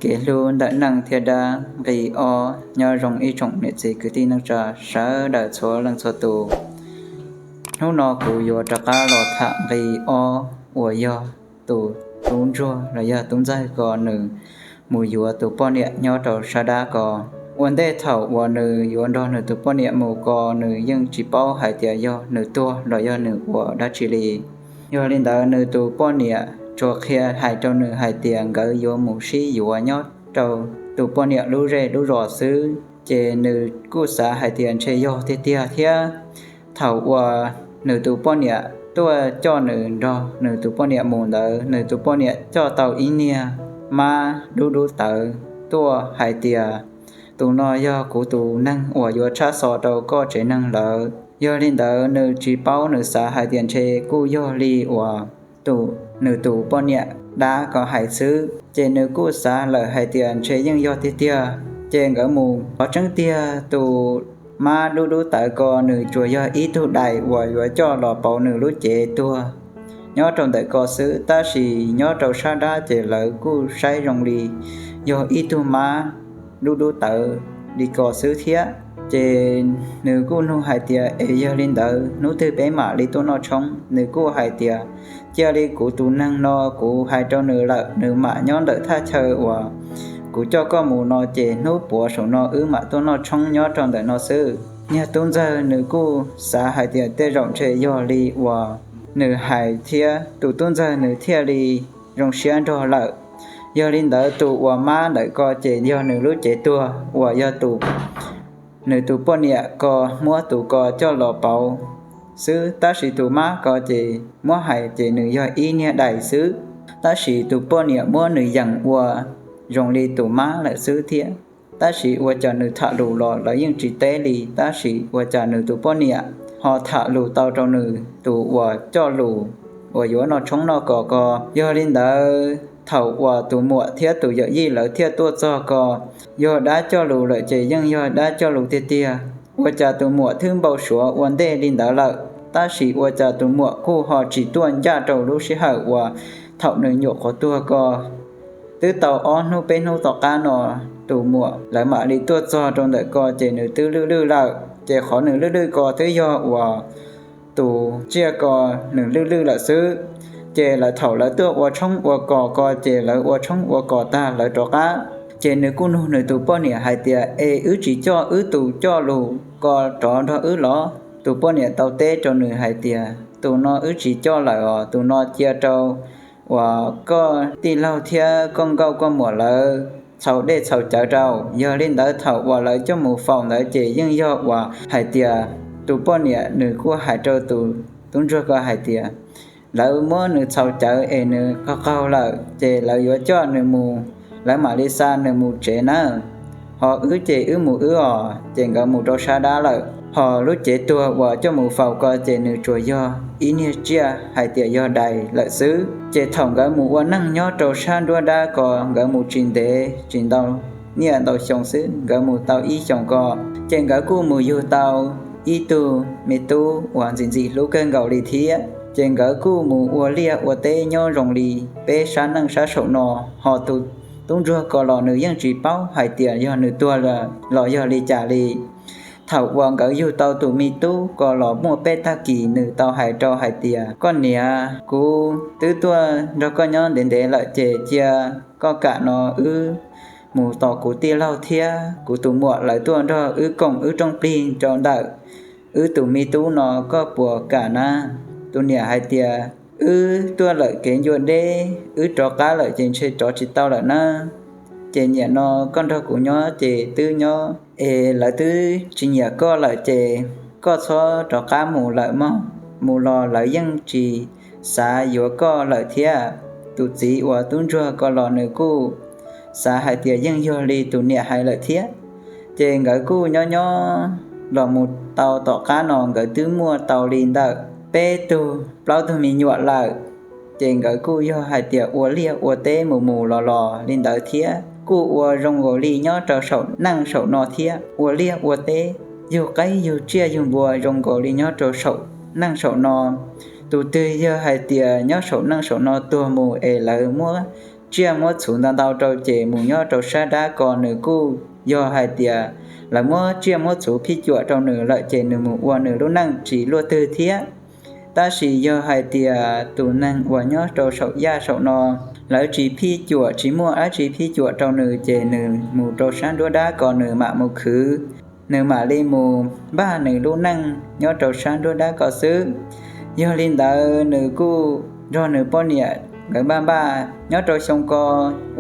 Kev hlub ntawm neej thiab dab nqi ob. Nyob zoo ib tsoom niam txiv kwv tij neej tsa sawv daws txhua leej txhua tus. Hnub no kuv yuav rov qab los tham nqi ob uas yog tus tub ntsuag los yog tub ntxawg ko nws mus yuav tus poj niam nyob rau sab dab ko. Ua ntej thaum uas nws yuav nrog nws tus poj niam mus ko nws yeej tsis paub hais tias yog nws tuag los yog nws ua dab tsi li. Yog li ntawd nws tus poj niam tsuas qhia hais rau nws hais tias nkawd yuav mus sib yuav nyob rau tus poj niam lub zej lub zos xwb, ces nws kuj xav hais tias ntshe yog tiag tiag thiab. Thaum uas nws tus poj niam tuaj coj nws nrog nws tus poj niam mus ntawd, nws tus poj niam coj tau ib niag mab dub dub tawv tuaj hais tias, tus no yog kuv tus neeg uas yuav tshab xo rau koj tsev neeg lawm. Yog li ntawd nws tsis paub, nws xav hais tias ntshe kuj yog li uas tus, nws tus poj niam dab ko hais xwb, ces nws kuj xav lawm hais tias ntshe yeej yog tiag tiag. Ces nkawd mus, qhov tseeb tiag tus mab dub dub tawv ko nws tsuas yog ib tug dais uas yuav coj los pauv nws lub cev tuag nyob rau ntawm ko xwb, tab sis nyob rau sab dab ces lawv kuj saib zoo li yog ib tug mab dub dub tawv li ko xwb thiab. Ces nws kuj nug hais tias, es yog li ntawd hnub twg peb mam li tuaj noj tshoob? Nws kuj hais tias, cia li kuv tus neeg no kuv hais rau nws lawm, nws mam nyob ntawm thaj chaw uas kuv coj koj mus no, ces hnub puav saum no wb mam tuaj noj tshoob nyob rau ntawm no xwb. Niag tub ntxawg nws kuj xav hais tias tej zaum ntshe yog li uas nws hais thiab, tus tub ntxawg nws thiaj li zoo siab nrog lawm. Yog li ntawd tus uas mab ntawm ko ces yog nws lub cev tuag uas yog tus, nws tus poj niam ko muab tus ko coj los pauv xwb, tab sis tus mab ko ces muab hais ces nws yog ib niag dais xwb, tab sis tus poj niam muab nws yeem ua zoo li tus mab lawm xwb thiab. Tab sis ua cas nws tham lus los lawv yeej tsis teb li, tab sis ua cas nws tus poj niam ho tham lus tau rau nws tus uas coj lus uas yuav noj tshoob noj kos ko. Yog li ntawd thaum uas tus muam thiab tus yawm yij lawv thiaj tuaj txog ko, yog dab coj lus lawm ces yeej yog dab coj lus tiag tiag. Ua cas tus muam twb npau suav ua ntej li ntawd lawm, tab sis ua cas tus muam kuj ho tsis tuaj ncaj rau lub sij hawm uas thaum nws nyuam qhuav tuag ko. Twb tau ob hnub peb hnub tom qab no tus muam lawv mam li tuaj txog rau ntawm ko ces nws twb lwj lwj lawm, ces qhov nws lwj lwj ko twb yog uas tus tsiaj ko nws lwj lwj lawm xwb. Ces lawv thaum lawv tuaj ua tshoob ua kos ko ces lawv ua tshoob ua kos tag lawv rov qab, ces nws kuj nug nws tus poj niam hais tias, es wb tsis coj wb tus coj lus ko rov nrog wb los? Tus poj niam tau teb rau nws hais tias, tus no wb tsis coj lawm os, tus no cia rau uas koj tij laug thiab koj nkauj koj muam lawv txhaus dej txhaus cawv rau. Yog li ntawd thaum uas lawv coj mus faus ntawd ces yeej yog uas hais tias tus poj niam nws kuj hais rau tus tub ntsuag ko hais tias, lawv muab nws txhaus cawv es nws qaug qaug lawm ces lawv yuav coj nws mus, lawv mam li xa nws mus tsev nawb. Ho wb ces wb mus wb os. Ces nkawd mus rau sab dab lawm, ho lub cev tuag uas coj mus faus ko ces nws tsuas yog ib niag tsiaj hais tias yog dais lawm xwb. Ces thaum nkawd mus ua neej nyob rau sab nruab dab ko, nkawd mus tsis ntev, tsis ntau niaj ntau xyoo xwb, nkawd mus tau ib xyoos ko, ces nkawd kuj mus yug tau ib tug me tub uas ntxim ntxim hlub kawg nkaus li thiab. Ces nkawd kuj mus ua liaj ua teb nyob zoo li peb sab neej sab saum no, ho tus tub ntsuag ko los nws yeej tsis paub hais tias yog nws tuag los yog li cas li. Thaum uas nkawd yug tau tus me tub ko los muaj peb tag kis nws tau hais rau hais tias, koj niam, kuv twb tuaj nrog koj nyob ntev ntev lawm ces cia koj kam no wb mus tos kuv tij laug thiab kuv tus muam lawv tuaj nrog wb koom wb rooj plig rau ntawm wb tus me tub no, koj puas kam na? Tus niam hais tias, wb tuaj lawm kev ncua deb, wb rov qab lawm ces ntshe rov tsis tau lawm na. Ces niam no koj nrog kuv nyob ces twb nyob, es lawv twb tsis nyiam koj lawm ces koj txhob rov qab mus lawm mog, mus los lawv yeej tsis xav yuav koj lawm thiab. Tus txiv uas tub ntsuag ko los nws kuj xav hais tias yeej yog li tus niam hais lawm thiab. Ces nkawd kuj nyob nyob los mus tau tom qab no nkawd twb muaj tau li ntawm peb tug plaub tug me nyuam lawm. Ces nkawd kuj yog hais tias ua liaj ua teb mus mus los los li ntawd thiab, kuj ua zoo nkaus li nyob rau saum neej saum no thiab, ua liaj ua teb, yug qaib yug tsiaj yug npua zoo nkaus li nyob rau saum neej saum no. Tus twg yog hais tias nyob saum neej saum no tuag mus es lawv muab tsiaj muab txhuv ntau ntau rau ces mus nyob rau sab dab ko nws kuj yog hais tias lawv muab tsiaj muab txhuv phij cuam rau nws lawm ces nws mus ua nws lub neej tsis luaj twg thiab. Tab sis yog hais tias tus neeg uas nyob rau saum yaj saum no, lawv tsis phij cuam, tsis muaj dab tsi phij cuam rau nws ces nws mus rau sab nruab dab ko nws mam mus khwv, nws mam li mus npaj nws lub neej nyob rau sab nruab dab ko xwb. Yog li ntawd nws kuj nrog nws poj niam nkawd npaj npaj nyob rau xyoo ko,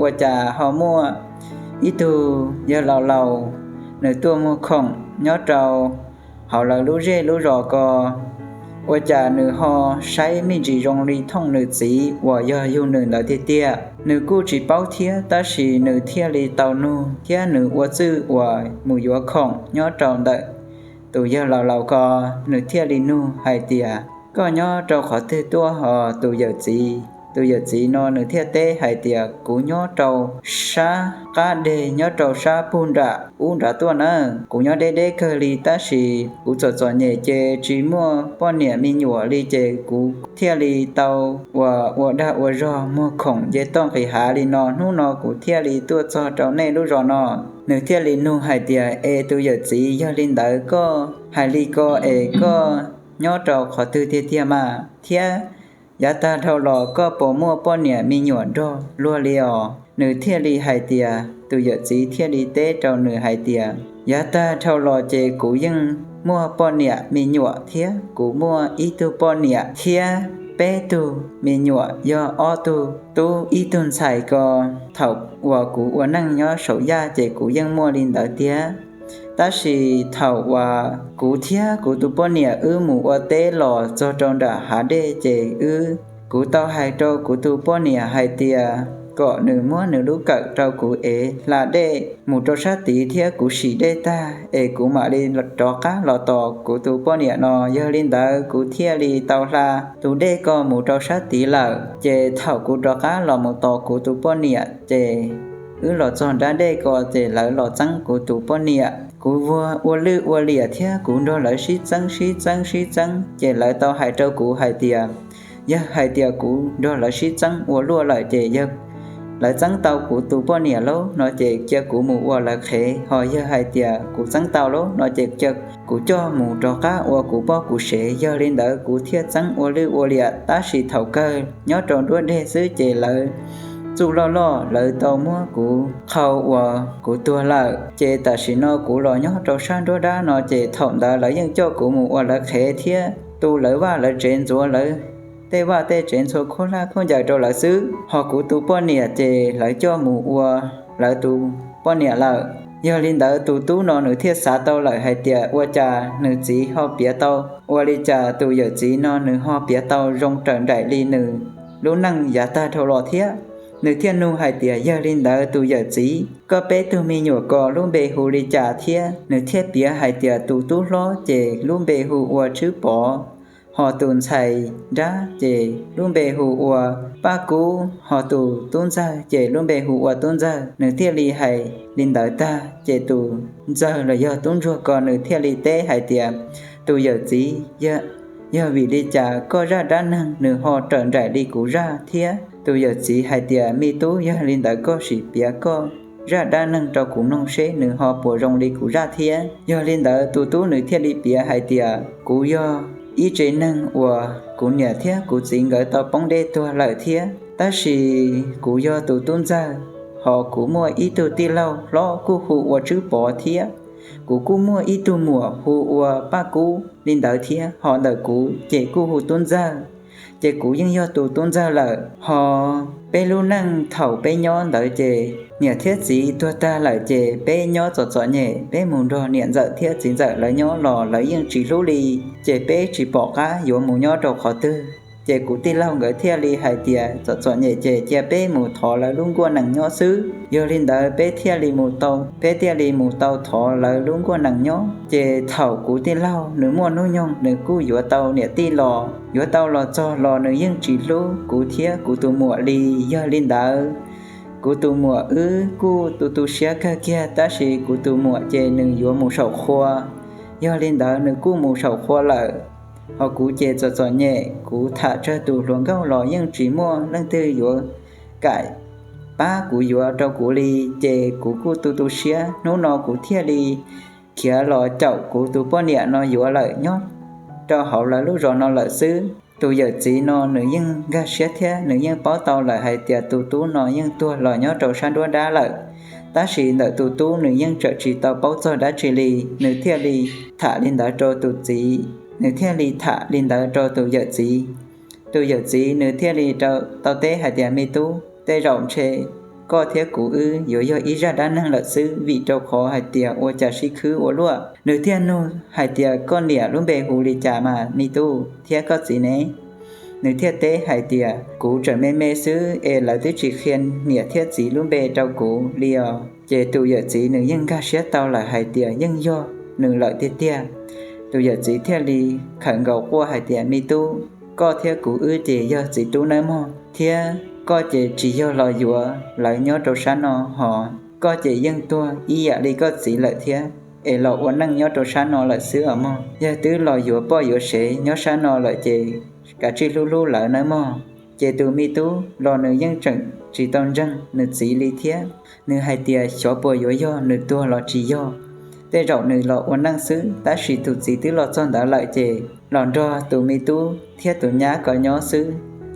ua cas ho muaj ib tug yawg laus laus nws tuaj muag khoom nyob rau hauv lawv lub zej lub zos ko. Ua cas nws ho saib me ntsis zoo li thooj nws txiv uas yog yug nws ntawd tiag tiag. Nws kuj tsis paub thiab, tab sis nws thiaj li tau nug thiab nws ua txwj uas mus yuav khoom nyob rau ntawm tus yawg laus laus ko. Nws thiaj li nug hais tias, koj nyob rau qhov twg tuaj ho tus yawm txiv? Tus yawm txiv no nws thiaj teb hais tias, kuv nyob rau sab qab deg, nyob rau sab pug nram ub nrad tuaj na. Kuv nyob deb deb kawg li, tab sis kuv txom txom nyem ces tsis muaj poj niam me nyuam li ces kuv thiaj li tau ua, ua dag ua zog muag khoom nce toj nqis hav li no. Hnub no kuv thiaj li tuaj txog rau nej lub zos no. Nws thiaj li nug hais tias, es tus yawm txiv, yog li ntawd koj hais li ko es koj nyob rau qhov twg tiag tiag mas? Thiab yav tag dhau los koj puas muaj poj niam me nyuam nrog luag li os? Nws thiaj li hais tias, tus yawm txiv thiaj li teb rau nws hais tias, yav tag dhau los ces kuv yeej muaj poj niam me nyuam thiab, kuv muaj ib tug poj niam thiab peb tug me nyuam, yog ob tug tub ib tug ntxhais ko. Thaum uas kuv ua neej nyob saum yaj ces kuv yeej muaj li ntawd tiag. Tab sis thaum uas kuv thiab kuv tus poj niam wb mus ua teb los txog rau nram hav dej ces wb, kuv tau hais rau kuv tus poj niam hais tias kom nws muab nws lub kawm rau kuv ev hla dej mus rau sab tid thiab kuv sim dej tag es kuv mam li rov qab los tos kuv tus poj niam no. Yog li ntawd kuv thiaj li tau hla tus dej ko mus rau sab tid lawm. Ces thaum kuv rov qab los mus tos kuv tus poj niam ces wb los txog nrab dej ko ces lawv los txeeb kuv tus poj niam. Kuv vuag ua lwj ua liam thiab kuv nrog lawv sib txeeb sib txeeb sib txeeb ces lawv tau hais rau kuv hais tias, yog hais tias kuv nrog lawv sib txeeb ua luaj lawm ces yog lawv txeeb tau kuv tus poj niam lauj no ces cia kuv mus ua lawv qhev, ho yog hais tias kuv txeeb tau lauj no ces cia kuv coj mus rov qab ua kuv poj kuv sev. Yog li ntawd kuv thiaj txeeb ua lwj ua liam, tab sis thaum kawg nyob rau nruab deg xwb ces lawv txuj loj loj lawv tau muab kuv qhau uas kuv tuag lawm. Ces tam sim no kuv los nyob rau sab nruab dab no ces thaum ntawd lawv yeej coj kuv mus ua lawv qhev thiab tu lawv vaj lawv tsev, ntxuav lawv tej vaj tej tsev, ntxhua khaub hlab khaub ncaws rau lawv xwb. Ho kuv tus poj niam ces lawv coj mus ua lawv tus poj niam lawm. Yog li ntawd tus tub no nws thiaj xav tau lawm hais tias ua cas nws txiv ho piav tau, ua li cas tus yawm txiv no nws ho piav tau zoo raws nraim li nws lub neej yav tag dhau los thiab. Nws thiaj nug hais tias, yog li ntawd tus yawm txiv, koj peb tug me nyuam ko lub npe hu li cas thiab? Nws thiaj piav hais tias tus tub hlob ces lub npe hu ua Tswb Pov, ho tus ntxhais nrab ces lub npe hu ua Paj Kub, ho tus tub ntxawg ces lub npe hu ua Tub Ntxawg. Nws thiaj li hais li ntawd tag ces tus ntxawg los yog tub ntsuag ko nws thiaj li teb hais tias, tus yawm txiv, yog vim li cas koj zaj dab neeg nws ho raws nraim li kuv zaj thiab? Tus yawm txiv hais tias, me tub, yog li ntawd koj sim piav koj zaj dab neeg rau kuv mloog seb nws ho puas zoo li kuv zaj thiab. Yog li ntawd tus tub nws thiaj li piav hais tias, kuv yog ib tsev neeg uas kuv niam thiab kuv txiv nkawd tau poob dej tuag lawm thiab, tab sis kuv yog tus tub ntxawg, ho kuv muaj ib tug tij laug hlob kuj hu ua Tswb Pov thiab. Kuv kuj muaj ib tug muam hu ua Paj Kub li ntawd thiab, ho ntawm kuv ces kuj hu Tub Ntxawg. Ces kuv yeej yog tus tub ntxawg lawm. Ho peb lub neej thaum peb nyob ntawd ces niam thiab txiv tuag tag lawm ces peb nyob txom txom nyem, peb mus nrog niam ntxawm thiab txiv ntxawm lawv nyob los lawv yeej tsis hlub li, ces peb tsis pom qab yuav mus nyob rau qhov twg. Ces kuv tij laug nkawd thiaj li hais tias txom txom nyem ces cia peb mus thov lawv lub nkuaj nees nyob xwb. Yog li ntawd peb thiaj li mus tau, peb thiaj li mus tau thov lawv lub nkuaj nees nyob. Ces thaum kuv tij laug nws muaj hnub nyoog nws kuj yuav tau niam tij los, yuav tau los txog los nws yeej tsis hlub kuv thiab kuv tus muam li. Yog li ntawd kuv tus muam wb kuj tu tu siab kawg kiag, tab sis kuv tus muam ces nws yuav mus saum qhua. Yog li ntawd nws kuj mus saum qhua lawm. Ho kuv ces txom txom nyem, kuv tham tsawg tus hluas nkauj los yeej tsis muaj leej twg yuav kam pab kuv yuav rau kuv li, ces kuv kuj tu tu siab. Hnub no kuv thiaj li khiav los caum kuv tus poj niam no yuav lawm nyob rau hauv lawv lub zos no lawm xwb. Tus yawm txiv no nws yeej nkag siab thiab nws yeej paub tau lawm hais tias tus tub no yeej tuag los nyob rau sab nruab dab lawm, tab sis ntawm tus tub nws yeej tseem tsis tau paub txog dab tsi li. Nws thiaj li tham li ntawd rau tus txiv, nws thiaj li tham li ntawd rau tus yawm txiv. Tus yawm txiv nws thiaj li tau teb hais tias, me tub, tej zaum ntshe koj thiab kuv wb yuav yog ib zaj dab neeg lawm xwb, vim rau qhov hais tias ua cas sib khwb ua luaj. Nws thiaj nug hais tias, koj niam lub npe hu li cas mas me tub, thiab koj txiv ne? Nws thiaj teb hais tias, kuv tseem me me xwb es lawv twb tsis qhia niam thiab txiv lub npe rau kuv li os. Ces tus yawm txiv nws yeej nkag siab tau lawm hais tias yeej yog nws lawm tiag tiag. Tus yawm txiv thiaj li khawm nkaus quaj hais tias, me tub, koj thiab kuv wb ces yog txiv tub nawb mog, thiab koj ces tsis yog los yuav lawv nyob rau sab no, hos koj ces yeej tuag ib yam li koj txiv lawm thiab, es los ua neej nyob rau sab no lawm xwb os mog. Yog twb los yuav poj yuav sev nyob sab no lawm ces kav tsij hlub hlub lawv nawb mog. Ces tus me tub los nws yeej tseem tsis tau ntseeg nws txiv li thiab. Nws hais tias xyov puas yuav yog nws tuag los tsis yog, tej zaum nws los ua neej xwb, tab sis tus txiv twb los txog ntawd lawm ces los nrog tus me tub thiab tus nyab ko nyob xwb.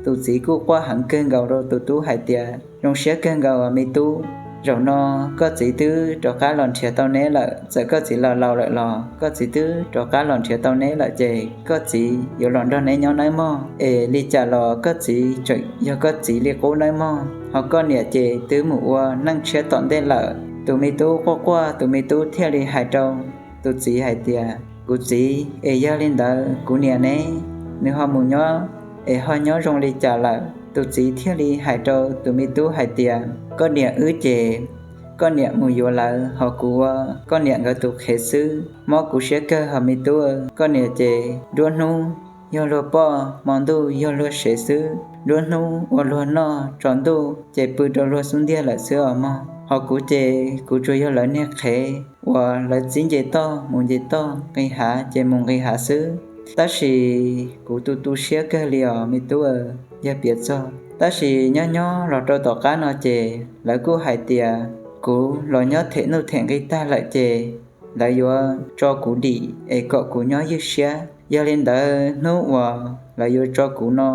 Tus txiv kuj quaj heev kawg nkaus rau tus tub hais tias, zoo siab kawg nkaus me tub, zaum no koj txiv twb rov qab los nrhiav tau neb lawm. Txawm koj txiv los laus lawm los koj txiv twb rov qab los nrhiav tau neb lawm ces koj txiv yuav los nrog neb nyob nawb mog. Es li cas los koj txiv tseem yog koj txiv li qub nawb mog, hos koj niam ces twb mus ua neej tshiab tom ntej lawm. Tus me tub quaj quaj, tus me tub thiaj li hais rau tus txiv hais tias, kuv txiv, es yog li ntawd kuv niam ne, nws ho mus nyob es ho nyob zoo li cas lawm? Tus txiv thiaj li hais rau tus me tub hais tias, koj niam wb ces koj niam mus yuav lawv, hos kuv ua koj niam nkawd tus qhev xwb, mob kuv siab kawg hos me tub. Koj niam ces nruab hnub yog luag poj, hmo ntuj yog luag sev xwb. Nruab hnub ua luag noj, tsaus ntuj ces pw rau luag xub ntiag lawm xwb os mog. Hos kuv ces kuv tsuas yog lawv niag qhev uas lawv txib nce toj mus nce toj, nqis hav ces mus nqis hav xwb. Tab sis kuv tu tu siab kawg li os me tub, yog piav txog. Tab sis nyob nyob los rau tom qab no ces lawv kuj hais tias kuv los nyob them nuj them nqi tag lawm ces lawv yuav tso kuv dim es kom kuv nyob ywj siab. Yog li ntawd hnub uas lawv yuav tso kuv no,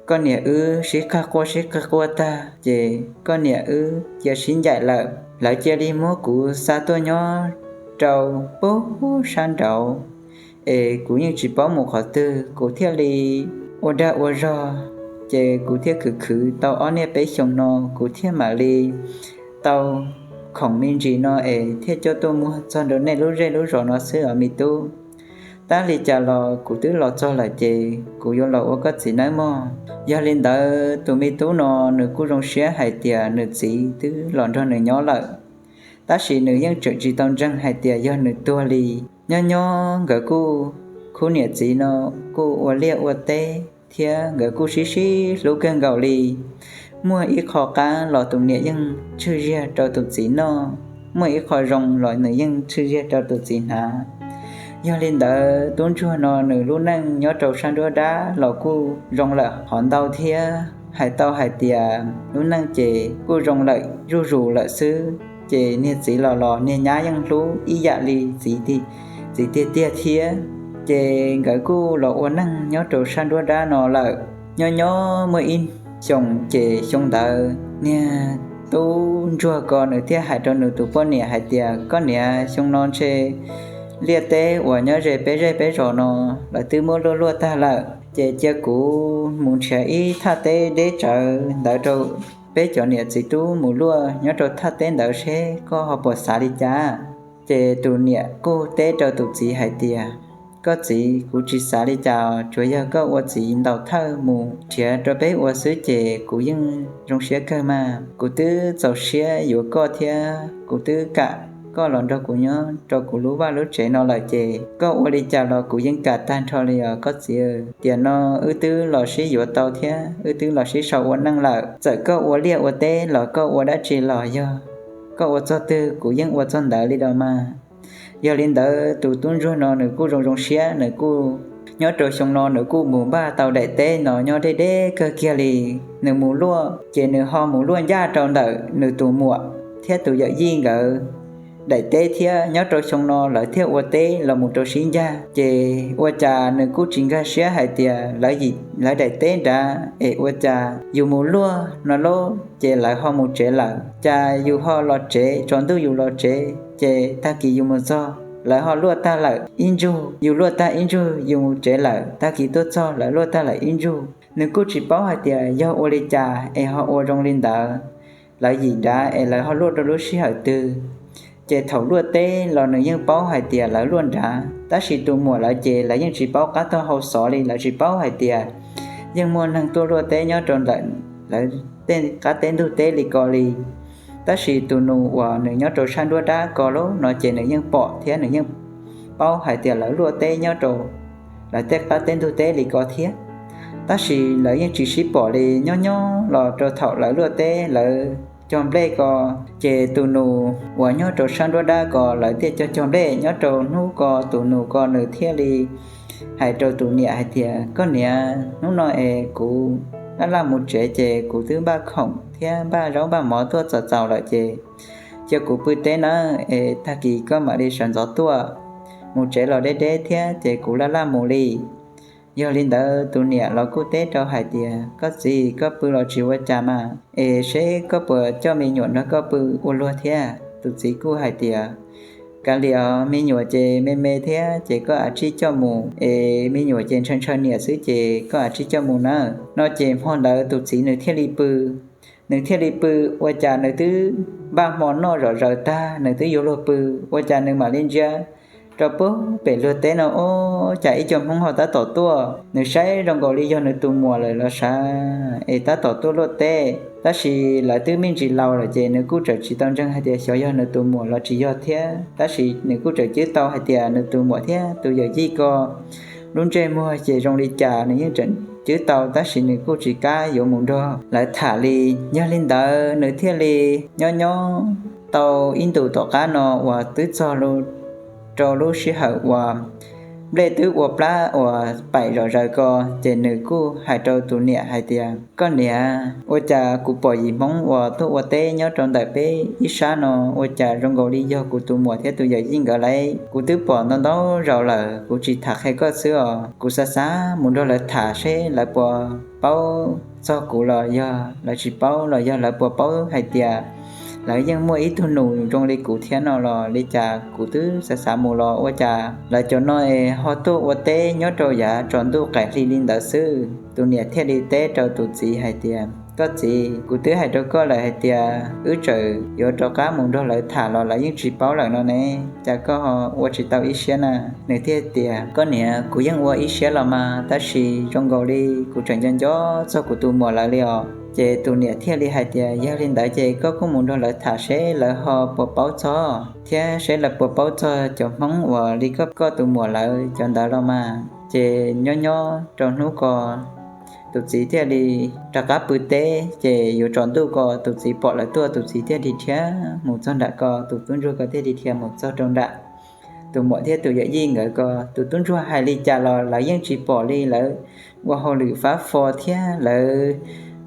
koj niam wb sib qawg quaj sib qawg quaj tag ces koj niam wb cia sib ncaim lawm. Lawv cia li muab kuv xa tuaj nyob rau pem sab nraud, es kuv yeej tsis paub mus qhov twg, kuv thiaj li ua dag ua zog, ces kuv thiaj khwv khwv tau ob niaj peb xyoos no kuv thiaj mam li tau khoom me ntsis no es thiaj coj tuaj muag txog rau nej lub zej lub zos no xwb os me tub. Tab li cas los kuv twb los txog lawm ces kuv yuav los ua koj txiv nawb mog. Yog li ntawd tus me tub no nws kuj zoo siab hais tias nws txiv twb los nrog nws nyob lawm, tab sis nws yeej tseem tsis tau ntseeg hais tias yog nws tuag li. Nyob nyob nkawd kuj, khub niam txiv no kuj ua liaj ua teb thiab nkawd kuj sib sib hlub kawg nkaus li. Muaj ib qho qab los tus niam yeej tshwj ziag rau tus txiv noj, muaj ib qho zoo los nws yeej tshwj ziag rau tus txiv hnav. Yog li ntawd tub ntsuag no nws lub neej nyob rau sab nruab dab los kuj zoo lawm hov ntau thiab. Hais tau hais tias lub neej ces kuj zoo lawm zuj zus lawm xwb. Ces niag txiv los los niag nyab yeej hlub ib yam li txiv tiag tiag thiab. Ces nkawd kuj los ua neej nyob rau sab nruab dab no lawm. Nyob nyob muaj ib xyoos ces xyoo ntawd niag tub ntsuag ko nws thiaj hais rau nws tus poj niam hais tias, koj niam, xyoo no ntshe liaj teb uas nyob ze peb zej peb zos no lawv twb muab luaj luaj tag lawm, ces cia kuv mus nrhiav ib thaj teb deb tsawv ntawd rau peb cov niam txiv tub mus luaj nyob rau thaj teb ntawd seb koj ho puas xav li cas. Ces tus niam kuj teb rau tus txiv hais tias, koj txiv, kuv tsis xav li cas, tsuas yog koj ua txiv ntaus thawj mus nrhiav rau peb ua xwb ces kuv yeej zoo siab kawg mas. Kuv twb txaus siab yuav koj thiab kuv twb kam koj los nrog kuv nyob rau kuv lub vaj lub tsev no lawm ces koj ua li cas los kuv yeej kam tag nrho li os koj txiv. Tiam no wb twb los sib yuav tau thiab wb twb los sib sau ua neej lawm, txawm koj ua liaj ua teb los koj ua dab tsi los yog koj ua txog twg kuv yeej ua txog ntawd li los mas. Yog li ntawd tus tub ntsuag no nws kuj zoo zoo siab, nws kuj nyob rau xyoo no nws kuj mus npaj tau daim teb no nyob deb deb kawg kiag li. Nws mus luaj ces nws ho mus luaj ncaj rau ntawm nws tus muam thiab tus yawm yij nkawd daim teb thiab. Nyob rau xyoo no lawv thiaj ua teb los mus rau sib ncaj, ces ua cas nws kuj tsis nkag siab hais tias lawv daim teb nrad es ua cas yus mus luaj no lauj ces lawv ho mus tsev lawm, cas yus ho los tsev, tsaus ntuj yus los tsev ces tag kis yus mus txog lawv ho luaj tag lawm ib ntsug, yus luaj tag ib ntsug yus mus tsev lawm, tag kis tuaj txog lawv luaj tag lawm ib ntsug. Nws kuj tsis paub hais tias yog ua li cas es ho ua zoo li ntawd, lawv yim nrad es lawv ho luaj rau lub sij hawm twg. Ces thaum luaj teb los nws yeej paub hais tias lawv luaj nrad, tab sis tus muam lawv ces lawv yeej tsis paub qab tog hau xov li, lawv tsis paub hais tias yeej muaj neeg tuaj luaj teb nyob rau ntawm lawv tej qab teb ntug teb li ko li. Tab sis tus nus uas nws nyob rau sab nruab dab ko lauj no ces nws yeej pom thiab nws yeej paub hais tias lawv luaj teb nyob rau lawv tej qab teb ntug teb li ko thiab. Tab sis lawv yeej tsis sib pom li, nyob nyob los rau thaum lawv luaj teb lawv cog nplej ko, ces tus nus uas nyob rau sab nruab dab ko lawv thiaj cog cog nplej. Nyob rau hnub ko tus nus ko nws thiaj li hais rau tus niam hais tias, koj niam, hnub no es kuv laj laj mus tsev ces kuv twb npaj khoom thiab npaj zaub npaj mov tuaj txaus txaus lawm ces cia kuv pw teb nawb, es tag kis koj mam li sawv ntxov tuaj. Mus tsev los deb deb thiab ces kuv laj laj mus li. Yog li ntawd tus niam los kuj teb rau hais tias, koj txiv, koj pw los tsis ua cas mas, es seb koj puas coj me nyuam nrog koj pw ua luag thiab? Tus txiv kuj hais tias, kav liam os, me nyuam ces me me thiab ces koj a tsij coj mus, es me nyuam ces ntshaw ntshaw niam xwb ces koj a tsij coj mus nawb. No ces hmo ntawd tus txiv nws thiaj li pw. Nws thiaj li pw, ua cas nws twb npaj hmo noj zom zaws tag nws twb yuav luag pw, ua cas nws mam li ntsia rau puag pem luag teb no, ua cas ib co hmoob ho tab tom tuaj. Nws saib zoo nkaus li yog nws tus muam lawm los sav, es tab tom tuaj luaj teb. Tab sis lawv twb me ntsis laus lawm ces nws kuj tseem tsis tau ntseeg hais tias xyov yog nws tus muam los tsis yog thiab, tab sis nws kuj tseem cwb tau hais tias nws tus muam thiab tus yawm yij ko lub ntsej muag ces zoo li cas nws yeej tseem cwb tau, tab sis nws kuj tsis kam yuav mus nrog lawv tham li. Yog li ntawd nws thiaj li nyob nyob tau ib ntus tom qab no uas twb txog rau lub sij hawm uas nplej twb ua plab uas paim zom zaws ko, ces nws kuj hais rau tus niam hais tias, koj niam, ua cas kuv pom yim hmoob uas tuaj ua teb nyob rau ntawm peb ib sab no, ua cas zoo nkaus li yog kuv tus muam thiab tus yawm yij nkawd lauj? Kuv twb pom ntau ntau zaus lawm, kuv tsis tham qhia koj xwb os, kuv xav xav mus nrog lawv tham seb lawv puas paub txog kuv los yog lawv tsis paub, los yog lawv puas paub hais tias lawv yeej muaj ib tug nus zoo li kuv thiab no los li cas. Kuv twb xav xav mus los ua cas lawv cov no es ho tuaj ua teb nyob rau yav tsaus ntuj qaim hli li ntawd xwb. Tus niam thiaj li teb rau tus txiv hais tias, koj txiv, kuv twb hais rau koj lawm hais tias wb tseem yuav rov qab mus nrog lawv tham los lawv yeej tsis paub lawm no ne, cas koj ua tsis tau ib siab na? Nws thiaj tias, koj niam, kuv yeej ua ib siab los mas, tab sis zoo nkaus li kuv tseem nco nco txog kuv tus muam lawv li os. Ces tus niam thiaj li hais tias, yog li ntawd ces koj kuj mus nrog lawv tham seb lawv ho puas paub txog thiab seb lawv puas paub txog cov hmoob uas li koj, koj tus muam lawv cov ntawd los mas. Ces nyob nyob rau hnub ko tus txiv thiaj li rov qab pw teb, ces yuav tsaus ntuj ko tus txiv pom lawv tuaj, tus txiv thiaj li dhia mus txog nram ko, tus tub ntsuag ko thiaj li dhia mus txog rau nram tus muam thiab tus yawm yij nkawd ko. Tus tub ntsuag hais li cas los lawv yeej tsis pom li, lawv ua hauj lwm fab fo thiab lawv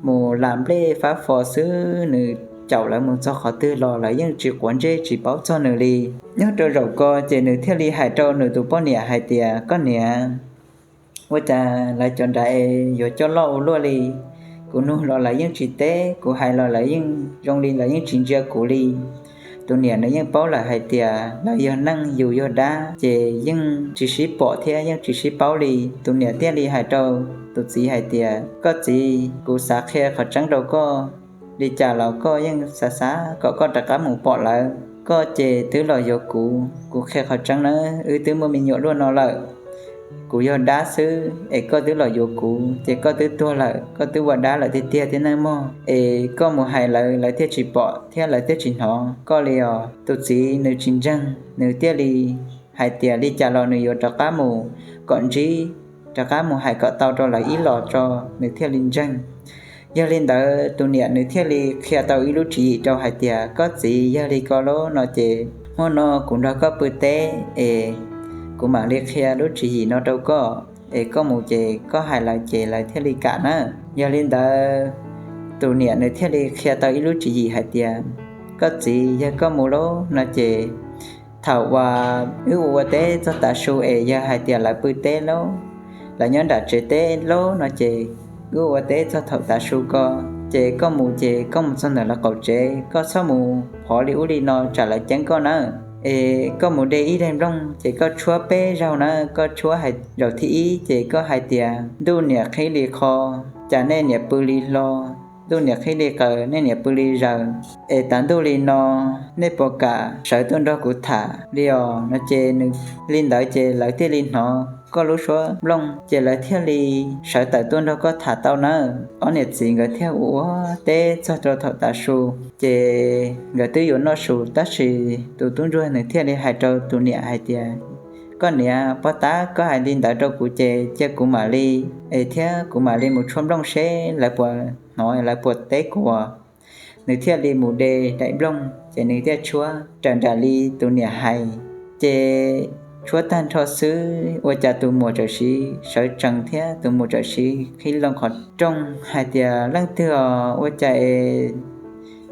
mus lam nplej fab fo xwb, nws caum lawv mus txog qhov twg los lawv yeej tsis quav ntsej tsis paub txog nws li. Nyob rau zaum ko ces nws thiaj li hais rau nws tus poj niam hais tias, koj niam, ua cas lawv cov nrad es yuav coj loj ua luaj li? Kuv nug los lawv yeej tsis teb, kuv hais los lawv yeej zoo li lawv yeej tsis ntsia kuv li. Tus niam nws yeej paub lawm hais tias lawv yog neeg yus yog dab ces yeej tsis sib pom thiab yeej tsis sib paub li. Tus niam thiaj li hais rau tus txiv hais tias, koj txiv, kuv xav qhia qhov tseeb rau koj, li cas los koj yeej xav xav kom koj rov qab mus pom lawv. Koj ces twb los yuav kuv, kuv qhia qhov tseeb nawb, wb twb muaj me nyuam luaj no lawm. Kuv yog dab xwb es koj twb los yuav kuv ces koj twb tuag lawm, koj twb ua dab lawm tiag tiag thiab nawb mog. Es koj mus hais lawv, lawv thiaj tsis pom thiab lawv thiaj tsis hnov koj li os. Tus txiv nws tsis ntseeg, nws thiaj li hais tias li cas los nws yuav rov qab mus kom ntsib, rov qab mus hais kom tau rau lawv ib los tso nws thiaj li ntseeg. Yog li ntawd tus niam nws thiaj li qhia tau ib lub tswv yim rau hais tias, koj txiv, yog li ko lauj no ces hmo no kuv nrog koj pw teb es kuv mam li qhia lub tswv yim no rau koj. es koj mus ces koj hais lawv ces lawv thiaj li kam na. Yog li ntawd, tus niam nws thiaj li qhia tau ib lub tswv yim hais tias, koj txiv, yog koj mus lawm no ces thaum uas wb ua ua teb txog tav su es yog hais tias lawv pw teb lawm, lawv nyob nram tsev teb lawm no ces wb ua teb txog thaum tav su ko, ces koj mus ces koj mus txog ntawm lawv qaum tsev, koj txhob mus phov li ub li no tsam lawv ceeb koj na. Es koj mus de ib daim nplooj ces koj tshuab peb zaug na, koj tshuab hais zaum thib ib ces koj hais tias, ntuj niam qhib li qho, cas nej niam pw li hlo, ntuj niam qhib li qaws, nej niam pw li zaws, es tav ntuj li no nej puas kam sawv tuaj nrog kuv tham li os no ces nws, li ntawd ces lawv thiaj li hnov koj lub suab nplooj ces lawv thiaj li sawv tawm tuaj nrog koj tham tau nawb. Ob niam txiv nkawd thiaj ua ua teb txog rau thaum tav su, ces nkawd twb yuav noj su tab sis tus tub ntsuag nws thiaj li hais rau tus niam hais tias, koj niam, puag ta koj hais li ntawd rau kuv ces cia kuv mam li, es thiab kuv mam li mus tshuab nplooj seb lawv puas hnov lawv puas teb kuv. Nws thiaj li mus de daim nplooj ces nws thiaj tshuab raws nraim li tus niam hais. Ces tshuab tag nrho xwb ua cas tus muam tsawm siv sawv tsees thiab tus muam tsawm siv qhib loo qhov rooj hais tias, leej twg os, ua cas es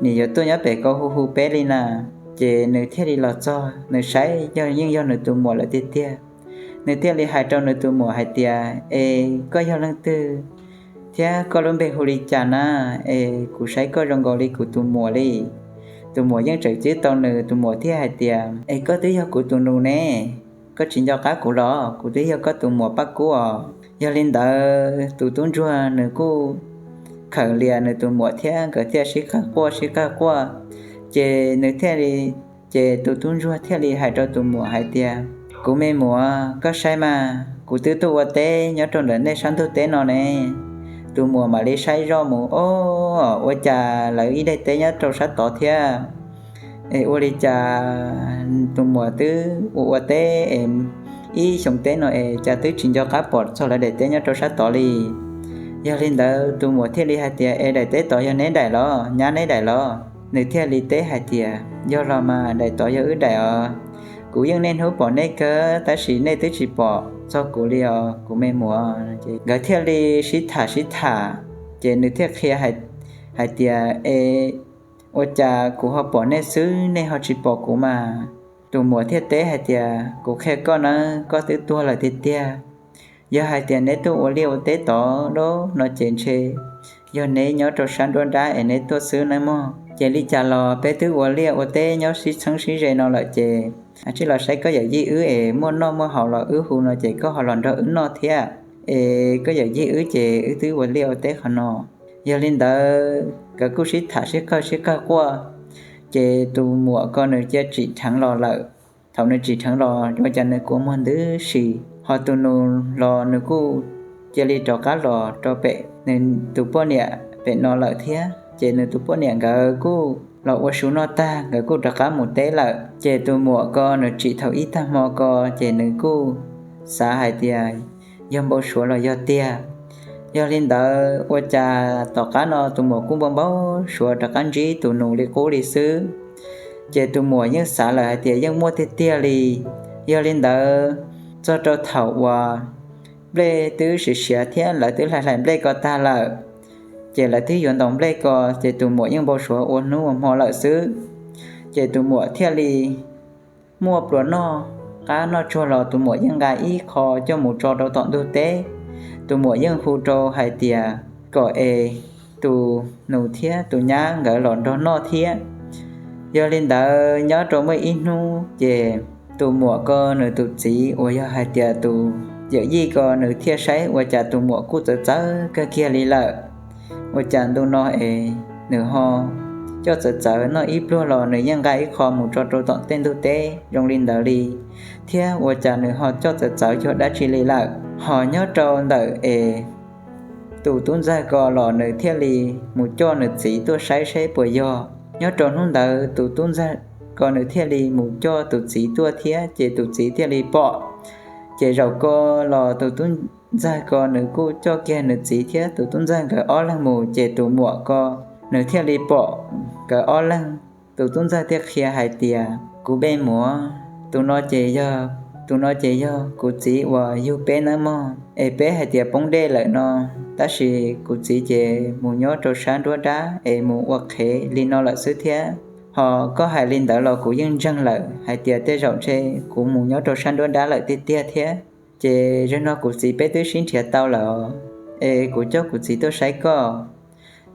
nim yuav tuaj nyob pem ko hu hu peb li na? Ces nws thiaj li los txog, nws saib yog yeej yog nws tus muam lawm tiag tiag. Nws thiaj li hais rau nws tus muam hais tias, es koj yog leej twg thiab koj lub npe hu li cas na? Es kuv saib koj zoo nkaus li kuv tus muam li. Tus muam yeej tseem cwb tau nws, tus muam thiaj hais tias, es koj twb yog kuv tus nus ne, koj tsis nco qab kuv los? Kuv twb yog koj tus muam Paj Kub os. Yog li ntawd tus tub ntsuag nws kuj khawm lias nws tus muam thiab nkawd thiaj sib qawg quaj sib qawg quaj. Ces nws thiaj li, ces tus tub ntsuag thiaj li hais rau tus muam hais tias, kuv me muam, koj saib mas, kuv twb tuaj ua teb nyob rau ntawm nej sab ntug teb no ne. Tus muam mam li saib zoj mus, o, ua cas lawv ib daim teb nyob rau sab tod thiab? Es ua li cas tus muam twb ua ua teb es ib xyoo teb no es cas twb tsis nco qab pom txog lawv daim teb nyob rau sab tod li? Yog li ntawd tus muam thiaj li hais tias, es daim teb tod yog neb daim los, nyab neb daim los? Nws thiaj li teb hais tias, yog los mas, daim tod yog wb daim os. Kuv yeej niaj hnub pom nej kawg tab sis nej twb tsis pom txog kuv li os kuv me muam. Nkawd thiaj li sib tham sib tham, ces nws thiaj qhia hais tias, es ua cas kuv ho pom nej xwb nej ho tsis pom kuv mas? Tus muam thiaj teb hais tias, kuv qhia koj nawb, koj twb tuag lawm tiag tiag. Yog hais tias neb tuaj ua liaj ua teb tod lawm no ces ntshe yog neb nyob rau sab nruab nrab es neb tuaj xwb nawb mog. Ces li cas los peb twb ua liaj ua teb nyob sib txheeb sib ze no lawm ces cia los saib koj yawm yij wb es muaj noj muaj haus los wb hu no ces koj ho los nrog wb noj thiab. Es koj yawm yij wb ces wb twb ua liaj ua teb qhov no. Yog li ntawd nkawd kuj sib tham sib qawg sib qawg quaj, ces tus muam ko nws cia tsim dheev los lawm. Thaum nws tsim dheev los ua cas nws kua muag ntws si, ho tus nus los nws kuj cia li rov qab los rau pem nws tus poj niam pem no lawm thiab. Ces nws tus poj niam nkawd kuj los ua su noj tag nkawd kuj rov qab mus teb lawm. Ces tus muam ko nws tsim thaum ib tag hmo ko ces nws kuj xav hais tias yog npau suav los yog tiag. Yog li ntawd ua cas tom qab no tus muam kuj npau npau suav rov qab ntsib tus nus li qub li xwb. Ces tus muam yeej xav lawm hais tias yeej muaj tiag tiag li. Yog li ntawd txog rau thaum uas nplej twb siav siav thiab lawv twb hlais hlais nplej ko tag lawm, ces lawv twb yuav ntaus nplej ko ces tus muam yeej npau suav ua hnub ua hmo lawm xwb. Ces tus muam thiaj li muaj pluas noj qab noj tsuag los tus muam yeej nqa ib qho coj mus tso rau tom ntug teb. Tus muam yeej hu rau hais tias kom es tus nus thiab tus nyab nkawd los nrog noj thiab. Yog li ntawd nyob rau muaj ib hnub ces tus muam ko nws tus txiv uas yog hais tias tus yawm yij ko nws thiaj saib ua cas tus muam kuj txawv txawv kawg kiag li lawm. Ua cas ntu no es nws ho coj txawv txawv noj ib pluag los nws yeej nqa ib qho mus tso rau tom tej ntug teb zoo li ntawd li, thiab ua cas nws ho coj txawv txawv cuag dab tsi li lawm. Ho nyob rau ntawm es tus tub ntxawg ko los nws thiaj li mus coj nws txiv tuaj saib seb puas yog. Nyob rau hnub ntawd tus tub ntxawg ko nws thiaj li mus coj tus txiv tuaj thiab ces tus txiv thiaj li pom. Ces zaum ko los tus tub ntxawg ko nws kuj coj kiag nws txiv thiab tus tub ntxawg nkawd ob leeg mus ces tus muam ko nws thiaj li pom nkawd ob leeg. Tus tub ntxawg thiaj qhia hais tias, kuv me muam, tus no ces yog Tus no ces yog kuv txiv uas yug peb nawb mog, es peb hais tias poob dej lawm no, tab sis kuv txiv ces mus nyob rau sab nruab dab es mus ua qhev li no lawm xwb thiab. Ho koj hais li ntawd los kuv yeej ntseeg lawm hais tias tej zaum ntshe kuv mus nyob rau sab nruab dab lawm tiag tiag thiab. Ces zaum no kuv txiv peb twb sib nrhiav tau lawm, es kuv coj kuv txiv tuaj saib koj.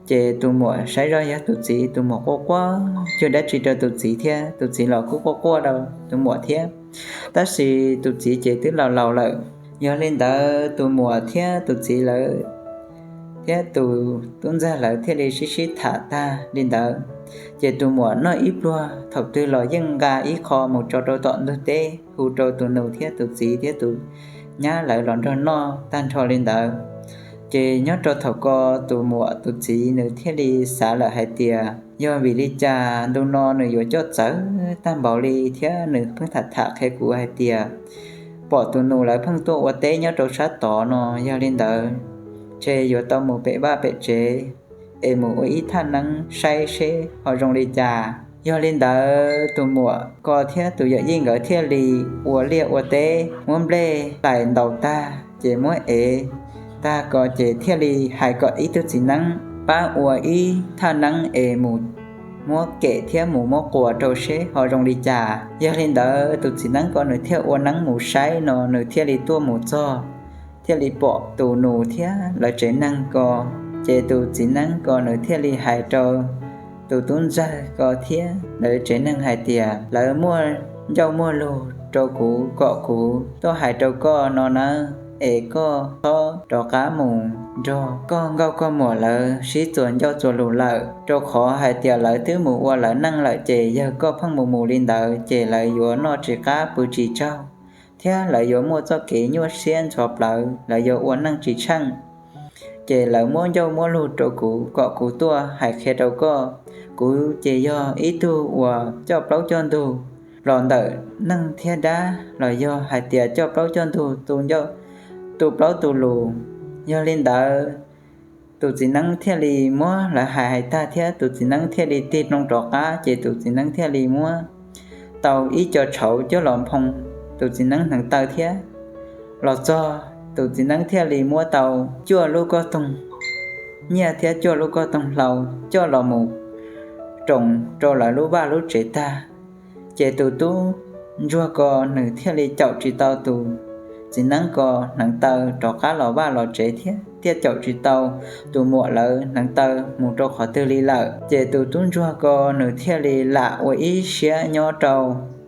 Ces tus muam saib zoj yog tus txiv, tus muam quaj quaj cuag dab tsi rau tus txiv thiab, tus txiv los kuj quaj quaj rau tus muam thiab. Tab sis tus txiv ces twb laus laus lawm. Yog li ntawd tus muam thiab tus txiv lawv thiab tus tub ntxawg lawv thiaj li sib sib tham tag li ntawd. Ces tus muam noj ib pluag thaum twg los yeej nqa ib qho mus tso rau tom ntug teb hu rau tus nus thiab tus txiv thiab tus nyab lawv los nrog noj tag nrho li ntawd. Ces nyob rau thaum ko tus muam tus txiv nws thiaj li xav lawm hais tias yog vim li cas ntu no nws yuav coj txawv tag npaum li thiab nws pheej tham tham qhia kuv hais tias pom tus nus lawv pheej tuaj ua teb nyob rau sab tod no, yog li ntawd ntshe yuav tau mus pem vaj pem tsev es mus ua ib thaj neeb saib seb ho zoo li cas. Yog li ntawd tus muam ko thiab tus yawm yij nkawd thiaj li ua liaj ua teb muab nplej hlais ntaus tag ces muab ev tag ko ces thiaj li hais kom ib tug txiv neeb pab ua ib thaj neeb es mus muab kem thiab mus muab quas rau seb ho zoo li cas. Yog li ntawd tus txiv neeb ko nws thiaj ua neeb mus saib no nws thiaj li tuaj mus txog thiaj li pom tus nus thiab lawv tsev neeg ko. Ces tus txiv neeb ko nws thiaj li hais rau tus tub ntxawg ko thiab lawv tsev neeg hais tias lawv muaj ncauj muaj lug rau kuv kom kuv tuaj hais rau koj no nawb, es koj txhob rov qab mus nrog koj nkauj koj muam lawv sib txuas ncauj txuas lus lawm, rau qhov hais tias lawv twb mus ua lawv neej lawm ces yog koj pheej mus mus li ntawd ces lawv yuav noj tsis qab pw tsis tsaug thiab lawv yuav muaj txoj kev nyuaj siab ntxhov plawv, lawv yuav ua neej tsis tsheej. Ces lawv muab ncauj muab lug rau kuv kom kuv tuaj hais qhia rau koj. Kuv ces yog ib tug uas coj plaub coj ntug los ntawm neej thiab dab los yog hais tias coj plaub coj ntug tu ncauj tu plaub tu lus. Yog li ntawd tus txiv neeb thiaj li muab lawv hais hais tag thiab tus txiv neeb thiaj li tig loo rov qab ces tus txiv neeb thiaj li muab tau ib co tshauv coj los nphoo tus txiv neeb hneev taw thiab los txog tus txiv neeb thiaj li muab tau cuaj lub kauj toog nyiaj thiab cuaj lub kauj toog hlau coj los mus roos rau lawv lub vaj lub tsev tag. Ces tus tub ntsuag ko nws thiaj li caum tsis tau tus txiv neeb ko hneev taw rov qab los vaj los tsev thiab thiaj caum tsis tau tus muam lawv hneev taw mus rau qhov twg li lawm. Ces tus tub ntsuag ko nws thiaj li lam ua ib siab nyob rau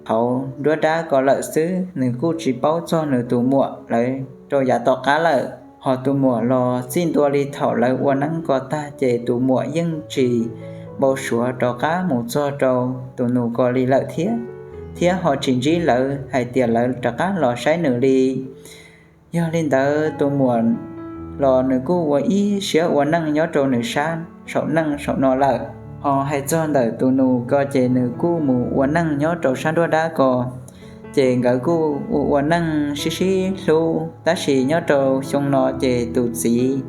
hauv nruab dab ko lawm xwb, nws kuj tsis paub txog nws tus muam lawv rau yav tom qab lawm. Ho tus muam los txij ntua li thaum lawv ua neeb ko tag ces tus muam yeej tsis npau suav rov qab mus txog rau tus nus ko li lawm thiab, thiab ho tsis ntsib lawv hais tias lawv rov qab los saib nws li. Yog li ntawd tus muam los nws kuj ua ib siab ua neej nyob rau nws sab saum neej saum no lawm. Ho hais txog ntawm tus nus ko ces nws kuj mus ua neej nyob rau sab nruab dab ko, ces nkawd kuj ua ua neej sib sib hlub, tab sis nyob rau xyoo no ces tus txiv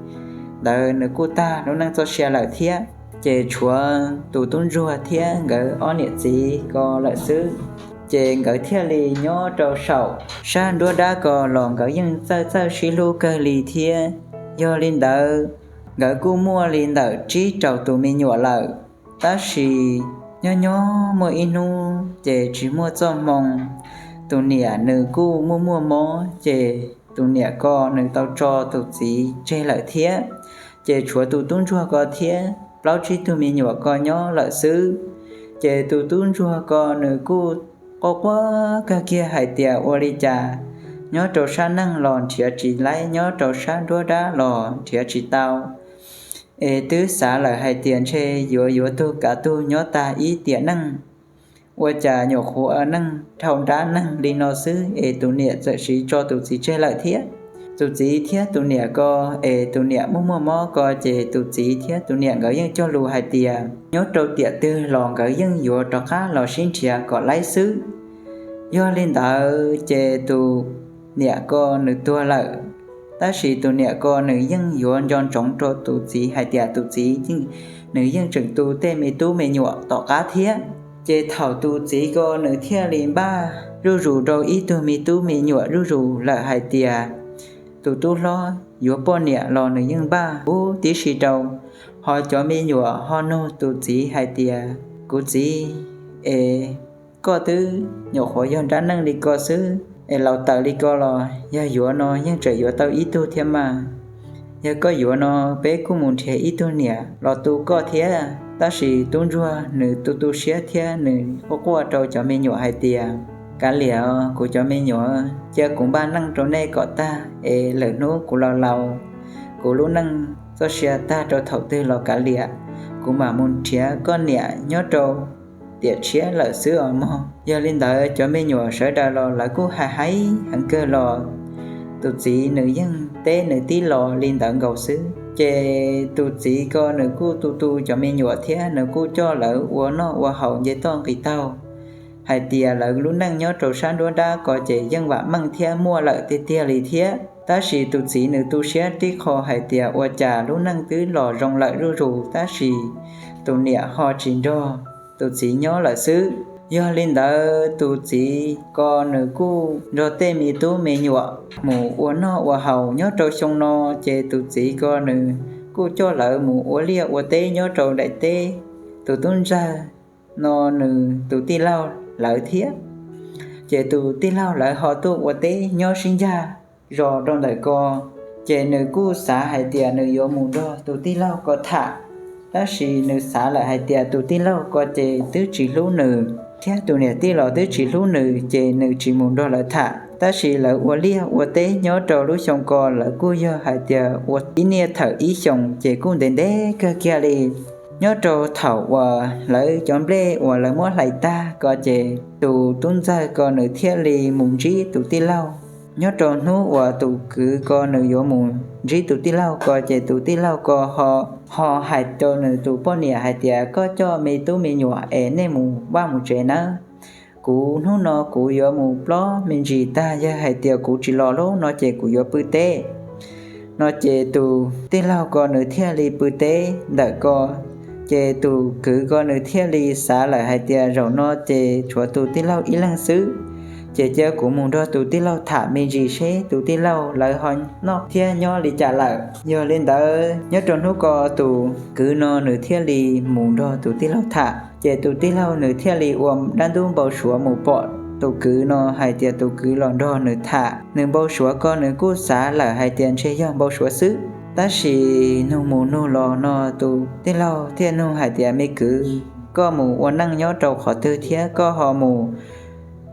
ntawd nws kuj tag lub neej txoj sia lawm thiab. Ces tshuav tus tub ntsuag thiab nkawd ob niam txiv ko lawm xwb. Ces nkawd thiaj li nyob rau saum sab nruab dab ko los nkawd yeej txawj txawj sib hlub kawg li thiab. Yog li ntawd, nkawd kuj muaj li ntawm tsib rau tus me nyuam lawm. Tab sis nyob nyob muaj ib hnub ces tsis muaj txoj hmoo, tus niam nws kuj muaj muaj mob ces tus niam ko nws tau tso tus txiv tseg lawm thiab. Ces tshuav tus tub ntsuag ko thiab plaub tsib tug me nyuam ko nyob lawm xwb. Ces tus tub ntsuag ko nws kuj quaj quaj kawg kiag hais tias ua li cas nyob rau sab neej los nrhiav tsis laib, nyob rau sab nruab dab los nrhiav tsis tau. Es twb xav lawm hais tias ntshe yuav yuav tug kav tug nyob tag ib tiam neej, ua cas nyuam qhuav ua neej dhau nrab neeg li no xwb es tus niam txawm siv tso tus txiv tseg lawm thiab. Tus txiv thiab tus niam ko, es tus niam muaj muaj mob ko ces tus txiv thiab tus niam nkawd yeej cog lus hais tias nyob rau tiam twg los nkawd yeej yuav rov qab los sib nrhiav kom laib xwb. Yog li ntawd ces tus niam ko nws tuag lawm, tab sis tus niam ko nws yeej yuav nco ntsoov rau tus txiv hais tias tus txiv nws yeej tseem tu tej me tub me nyuam tom qab thiab. Ces thaum tus txiv ko nws thiaj li npaj zuj zus rau ib tug me tub me nyuam zuj zus lawm hais tias tus tub hlob yuav poj niam los nws yeej npaj huv tib si rau. Ho cov me nyuam ho nug tus txiv hais tias, kuv txiv, es koj twb nyuam qhuav yog nrab neej li ko xwb es laus tawm li ko los yog yuav no yeej tseem yuav tau ib tug thiab mas. Yog koj yuav no peb kuj mus nrhiav ib tug niam los tu koj thiab. Tab sis tub ntsuag nws tu tu siab thiab nws quaj quaj rau cov me nyuam hais tias, kav liam os kuv cov me nyuam, cia kuv npaj neej rau nej kom tag es lwm hnub kuv laus laus, kuv lub neej txoj sia tag rau thaum twg los kav liam, kuv mam mus nrhiav koj niam nyob rau tiam tshiab lawm xwb os mog. Yog li ntawd cov me nyuam sawv daws los lawv kuj hais hais heev kawg los tus txiv nws yeej teb nws tib los li ntawd nkaus xwb. Ces tus txiv ko nws kuj tu tu cov me nyuam thiab nws kuj coj lawv ua noj ua haus nce toj nqis taug hais tias lawv lub neej nyob rau sab nruab nrab ko ces yeej vam meej thiab muaj lawm tiag tiag li thiab. Tab sis tus txiv nws tu siab tib qho hais tias ua cas lub neej twb los zoo lawm zuj zus tab sis tus niam ho tsis nrog tus txiv nyob lawm xwb. Yog li ntawd tus txiv ko nws kuj nrog tej me tub me nyuam mus ua noj ua haus nyob rau xyoo no. Ces tus txiv ko nws kuj coj lawv mus ua liaj ua teb nyob rau daim teb tus tub ntxawg no nws tus tij laug lawv thiab. Ces tus tij laug lawv ho tuaj ua teb nyob sib ncag zos rau ntawm ko. Ces nws kuj xav hais tias nws yuav mus nrog tus tij laug ko tham, tab sis nws xav lawm hais tias tus tij laug ko ces twb tsis hlub nws thiab tus niam tij los twb tsis hlub nws ces nws tsis mus nrog lawv tham. Tab sis lawv ua liaj ua teb nyob rau lub xyoo ko lawv kuj yog hais tias ua ib niaj thawm ib xyoos ces kuj ntev ntev kawg kiag li. Nyob rau thaum uas lawv cov nplej uas lawv muab hlais tag ko ces tus tub ntxawg ko nws thiaj li mus ntsib tus tij laug. Nyob rau hnub uas tus kwv ko nws yuav mus ntsib tus tij laug ko ces tus tij laug ko ho, ho hais rau nws tus poj niam hais tias koj coj me tub me nyuam es nej mus vaj mus tsev nawb. Kuv hnub no kuv yuav mus plob me ntsis tag, yog hais tias kuv tsis los lub no ces kuv yuav pw teb. No ces tus tij laug ko nws thiaj li pw teb ntawm ko. Ces tus kwv ko nws thiaj li xav lawm hais tias zaum no ces tshuav tus tij laug ib leeg xwb, ces cia kuv mus nrog tus tij laug tham me ntsis seb tus tij laug lawv ho noj thiab nyob li cas lawm. Yog li ntawd nyob rau hnub ko tus kwv no nws thiaj li mus nrog tus tij laug tham. Ces tus tij laug nws thiaj li ua dab ntub npau suav mus pom tus kwv no hais tias tus kwv los nrog nws tham. Nws npau suav ko nws kuj xav lawm hais tias ntshe yog npau suav xwb. Tab sis nug mus nug los no tus tij laug thiaj nug hais tias me kwv, koj mus ua neej nyob rau qhov twg thiab koj ho mus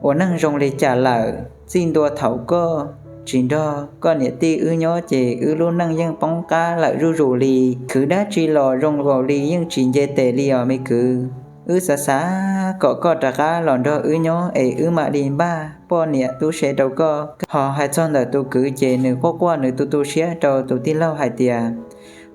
ua neej zoo li cas lawm? Txij ntua thaum koj tsis nrog koj niam tij wb nyob ces wb lub neej yeej poob qab lawm zuj zus li. Khwv dab tsi los zoo nkaus li yeej tsis nce tes li os me kwv. Wb xav xav kom koj rov qab los nrog wb nyob es wb mam li npaj poj niam tub se rau koj. Ho hais txog ntawm tus kwv ces nws quaj quaj nws tu tu siab rau tus tij laug hais tias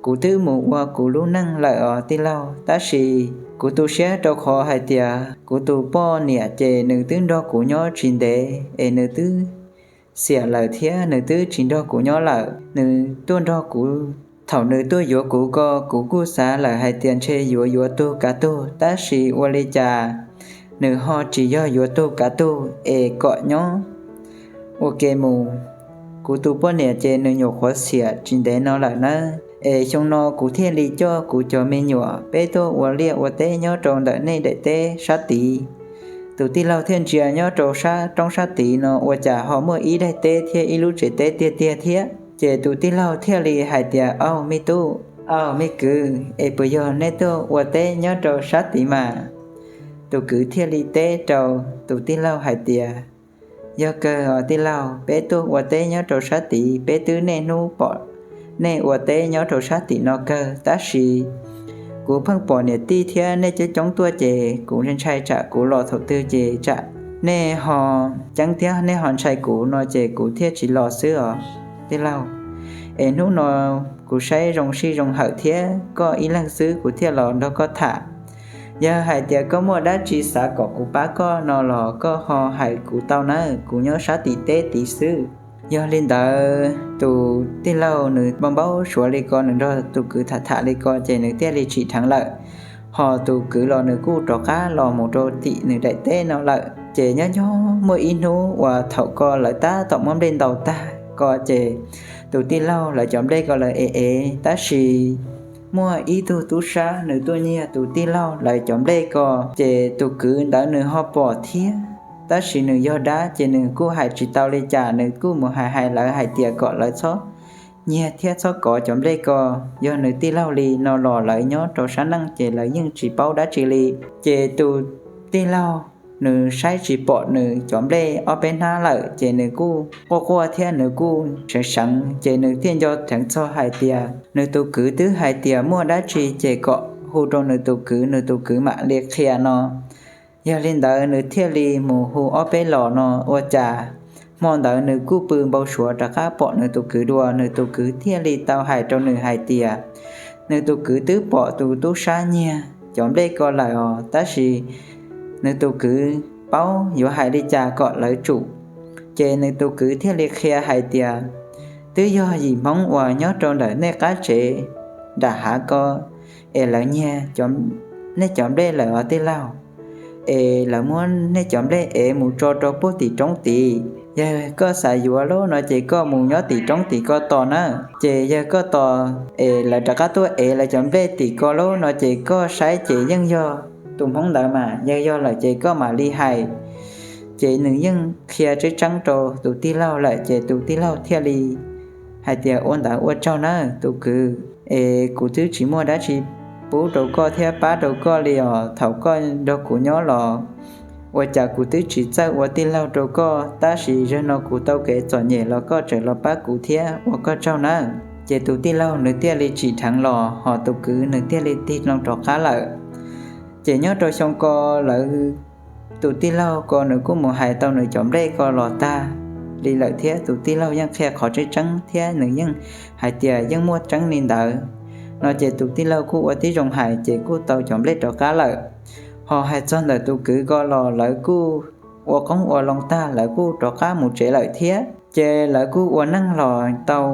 kuv twb mus ua kuv lub neej lawm os tij laug, tab sis kuv tu siab rau qhov hais tias kuv tus poj niam ces nws twb nrog kuv nyob tsis ntev es nws twb xiam lawm thiab nws twb tsis nrog kuv nyob lawm. Nws tuaj nrog kuv, thaum nws tuaj yuav kuv ko kuv kuj xav lawm hais tias ntshe yuav yuav tug kav tug, tab sis ua li cas nws ho tsis yog yuav tug kav tug es kom nyob ua ke mus. Kuv tus poj niam ces nws nyuam qhuav xiam tsis ntev no lawm nawb, es xyoo no kuv thiaj li coj kuv cov me nyuam peb tuaj ua liaj ua teb nyob rau ntawm nej daim teb sab tid. Tus tij laug thiaj ntsia nyob rau sab roob sab tid no ua cas ho muaj ib daim teb thiab ib lub tsev teb tiag tiag thiab. Ces tus tij laug thiaj li hais tias, au me tub, au me kwv, es puas yog nej tuaj ua teb nyob rau sab tid mas? Tus kwv thiaj li teb rau tus tij laug hais tias, yog kawg os tij laug, peb tuaj ua teb nyob rau sab tid, peb twb niaj hnub pom nej ua teb nyob rau sab tim no kawg, tab sis kuv pheej pom niam tij thiab nej coob coob tuaj ces kuv ntshai tsam kuv los thaum twg ces tsam nej ho ceeb thiab nej ho ntshai kuv no ces kuv thiaj tsis los xwb os tij laug. Es hnub no kuv saib zoo sij zoo hawm thiab koj ib leeg xwb kuv thiaj los nrog koj tham. Yog hais tias koj muaj dab tsi xav kom kuv pab koj no los koj ho hais kuv tau nawb, kuv nyob sab tim teb tid xwb. Yog li ntawd tus tij laug nws npau npau suav li ko, nws nrog tus kwv tham tham li ko ces nws thiaj li tsim dheev lawm. Ho tus kwv los nws kuj rov qab los mus rau tim nws daim teb no lawm. Ces nyob nyob muaj ib hnub uas thaum ko lawv tab tom muab nplej ntaus tag ko ces tus tij laug lawv cov nplej ko lawv ev ev, tab sis muaj ib tug tub sab nws tuaj nyiag tus tij laug lawv cov nplej ko, ces tus kwv ntawd nws ho pom thiab, tab sis nws yog dab ces nws kuj hais tsis tau li cas, nws kuj mus hais hais lawv hais tias kom lawv txhob nyiag thiab txhob kov cov nplej ko, yog nws tij laug li no los lawv nyob rau sab neej ces lawv yeej tsis paub dab tsi li. Ces tus tij laug nws saib tsis pom nws cov nplej ob peb hnab lawm ces nws kuj quaj quaj thiab nws kuj seev seev, ces nws thiaj nco dheev txog hais tias nws tus kwv twb hais tias muaj dab tsi ces kom hu rau nws tus kwv, nws tus kwv mam li qhia no. Yog li ntawd nws thiaj li mus hu ob peb los no, ua cas hmo ntawd nws kuj pw npau suav rov qab pom nws tus kwv dua, nws tus kwv thiaj li tau hais rau nws hais tias nws tus kwv twb pom tus tub sab nyiag cov nplej ko lawm os, tab sis nws tus kwv paub yuav hais li cas kom lawv tsum. Ces nws tus kwv thiaj li qhia hais tias twb yog yim Hmoob uas nyob rau ntawm nej qab tsev nram hav ko es lawv nyiag nej cov nplej lawm os tij laug, es lawv muab nej cov nplej ev mus tso rau puag tim roob tid. Yog koj xav yuav lawm no ces koj mus nyob tim roob tim ko tos na. Ces yog koj tos es lawv rov qab tuaj ev lawv cov nplej tim ko lawm no ces koj saib ces yeej yog tus Hmoob ntawd mas, yog yog lawm ces koj mam li hais. Ces nws yeej qhia tseeb tseeb rau tus tij laug lawm ces tus tij laug thiaj li hais tias ua ntawd ua tsaug nawb tus kwv, es kuv twb tsis muaj dab tsi pub rau koj thiab pab rau koj li os, thaum koj nrog kuv nyob los ua cas kuv twb tsis txawj ua tij laug rau koj, tab sis zaum no kuv tau kev txom nyem los koj tseem los pab kuv thiab, ua koj tsaug nawb. Ces tus tij laug nws thiaj li tsim dheev los, ho tus kwv nws thiaj li tig loo rov qab lawm. Ces nyob rau xyoo ko lawv tus tij laug ko nws kuj mus hais tau nws cov nplej ko los tag li lawm thiab, tus tij laug yeej qhia qhov tseeb tseeb thiab nws yeej hais tias yeej muaj tseeb li ntawd no ces tus tij laug kuj ua tib zoo hais ces kuj tau cov nplej rov qab lawm. Ho hais txog ntawm tus kwv ko los lawv kuj ua qoob ua loo tag lawv kuj rov qab mus tsev lawm thiab. Ces lawv kuj ua neej los tau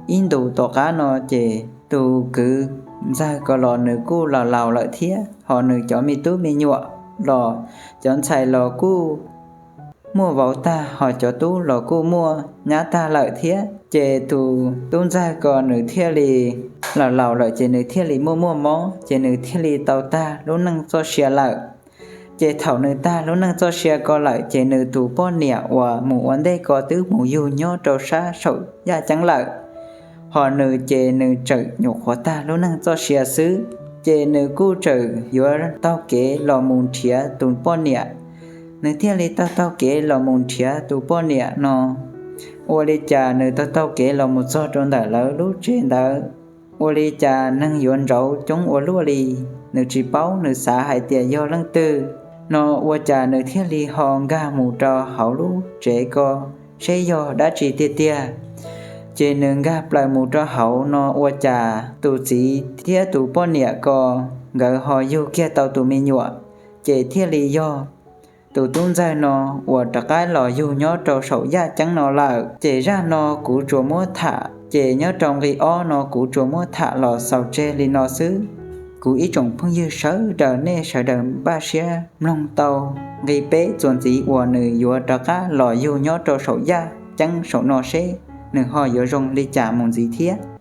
ib ntus tom qab no ces tus kwv ntxawg ko los nws kuj laus laus lawm thiab, ho nws cov me tub me nyuam los cov ntxhais los kuj muaj vauv tag, ho cov tub los kuj muaj nyab tag lawm thiab. Ces tus tub ntxawg ko nws thiaj li laus laus lawm ces nws thiaj li muaj muaj mob ces nws thiaj li tau tag lub neej txoj sia lawm. Ces thaum nws tag lub neej txoj sia ko lawm ces nws tus poj niam uas mus ua ntej ko twb mus yug nyob rau sab saum yaj ceeb lawm. Ho nws ces nws tseem nyuam qhuav tag lub neej txoj sia xwb, ces nws kuj tseem yuav taug kev los mus nrhiav tus poj niam. Nws thiaj li taug taug kev los mus nrhiav tus poj niam no. Ua li cas nws taug taug kev los mus txog rau ntawm lawv lub tsev ntawd, ua li cas neeg yuav ntsauv coob ua luaj li. Nws tsis paub, nws xav hais tias yog leej twg no, ua cas nws thiaj li ho nkag mus rau hauv lub tsev ko seb yog dab tsi tiag tiag. Ces nws nkag plaws mus rau hauv no ua cas tus txiv thiab tus poj niam ko nkawd ho yug kiag tau tus me nyuam. Ces thiaj li yog tus tub ntxawg no uas rov qab los yug nyob rau saum yaj ceeb no lawm. Ces zaj no kuv tsuas muab tham, ces nyob rau nqi ob no kuv tsuas muab tham los xaus tseg li no xwb. Kuv ib tsoom phooj ywg sawv daws, nej sawv daws npaj siab mloog tau nqi peb txuas ntxiv uas nws yuav rov qab los yug nyob rau saum yaj ceeb saum no seb nws ho yuav zoo li cas mus ntxiv thiab.